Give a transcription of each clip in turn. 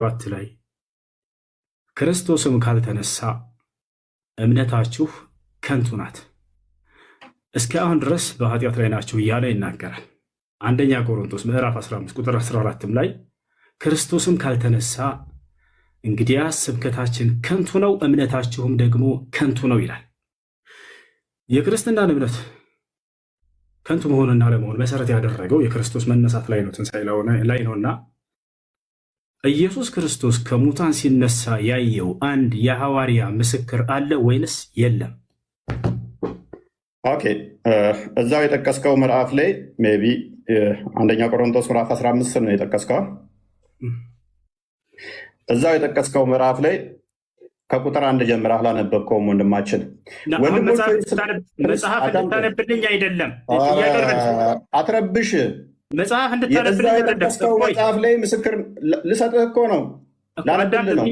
17 ላይ ክርስቶስም ካልተነሳ እምነታችሁ ከንቱ ናት፣ እስከ አሁን ድረስ በኃጢአት ላይ ናችሁ እያለ ይናገራል። አንደኛ ቆሮንቶስ ምዕራፍ 15 ቁጥር 14 ላይ ክርስቶስም ካልተነሳ እንግዲያስ ስብከታችን ከንቱ ነው፣ እምነታችሁም ደግሞ ከንቱ ነው ይላል። የክርስትናን እምነት ከንቱ መሆንና አለመሆን መሰረት ያደረገው የክርስቶስ መነሳት ላይ ነው፣ ትንሣኤ ላይ ነውና ኢየሱስ ክርስቶስ ከሙታን ሲነሳ ያየው አንድ የሐዋርያ ምስክር አለ ወይንስ የለም? Okay፣ እዛው የጠቀስከው ምዕራፍ ላይ maybe አንደኛ ቆሮንቶስ ምዕራፍ 15 ነው የጠቀስከው። እዛው የጠቀስከው ምዕራፍ ላይ ከቁጥር 1 ጀምረህ አላነበብከውም ወንድማችን። መጽሐፍ እንድታነብልኝ አይደለም። አትረብሽ። መጽሐፍ እንድታነብልኝ የጠቀስከው መጽሐፍ ላይ ምስክር ልሰጥህ እኮ ነው፣ ላነብልህ ነው።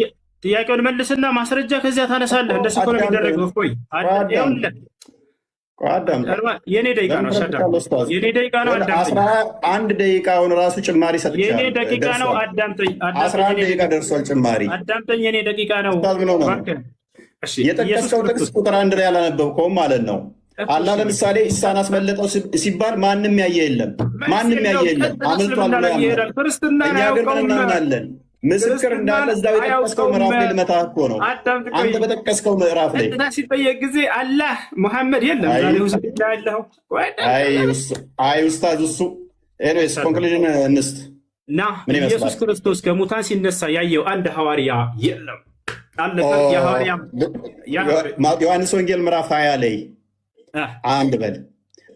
ጥያቄውን መልስና ማስረጃ ከዚያ ታነሳለህ። እንደሱ እኮ ነው የሚደረገው። እፎይ፣ የኔ ደቂቃ ነው። የኔ ደቂቃ ነው። አዳምጠኝ። 11 ደቂቃውን ራሱ ጭማሪ ሰጥቻለሁ። የኔ ደቂቃ ነው። አዳምጠኝ። 11 ደቂቃ ደርሷል ጭማሪ። አዳምጠኝ። የኔ ደቂቃ ነው። የጠቀስከው ጥቅስ ቁጥር 1 ላይ ያላነበብከውም ማለት ነው። አላህ ለምሳሌ ኢሳን አስመለጠው ሲባል ማንም ያየ የለም። ማንም ያየ የለም። አምልጧል ብሎ ያምናል። እኛ ግን ምን እናምናለን? ምስክር እንዳለ እዛው የጠቀስከው ምዕራፍ ላይ ልመታህ እኮ ነው። አንተ በጠቀስከው ምዕራፍ ላይ ቀጥታ ሲጠየቅ ጊዜ አላህ ሙሐመድ የለም። ያለው አይ ኡስታዝ፣ እሱ anyways conclusion እንስጥ። ና ኢየሱስ ክርስቶስ ከሙታን ሲነሳ ያየው አንድ ሐዋርያ የለም። ዮሐንስ ወንጌል ምዕራፍ 20 ላይ አንድ በል፣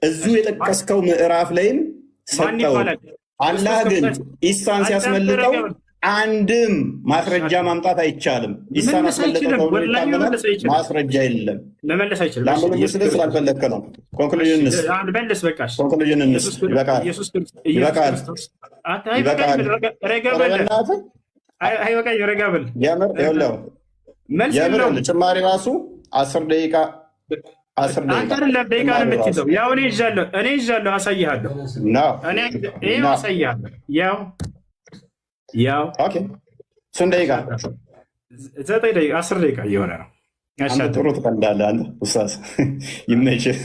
እዚሁ የጠቀስከው ምዕራፍ ላይም ሰጠው። አላህ ግን ኢሳን ሲያስመልጠው አንድም ማስረጃ ማምጣት አይቻልም። ኢሳን አስመለጠው ተብሎ ይታመናል። ማስረጃ የለም። መመለስ አይችልም። ላንመልስልህ ስላልፈለግክ ነው። Conclusion እንስ መልስ፣ በቃሽ። Conclusion እንስ። ይበቃል፣ ይበቃል፣ ይበቃል። አይበቃኝ። ረጋ በል። የምር ይኸውልህ፣ የምር ጭማሪ ራሱ 10 ደቂቃ፣ 10 ደቂቃ። አንተ አይደለም ደቂቃ ነው የምትይዘው። ያው እኔ ይዣለሁ፣ እኔ ይዣለሁ፣ አሳይሃለሁ። እኔ ይኸው አሳይሃለሁ። ያው ያው Okay፣ ስንት ደቂቃ? 9 ደቂቃ፣ 10 ደቂቃ እየሆነ ነው። አንተ ጥሩ ትቀልዳለህ። አንተ ኡስታዝ ይመችህ።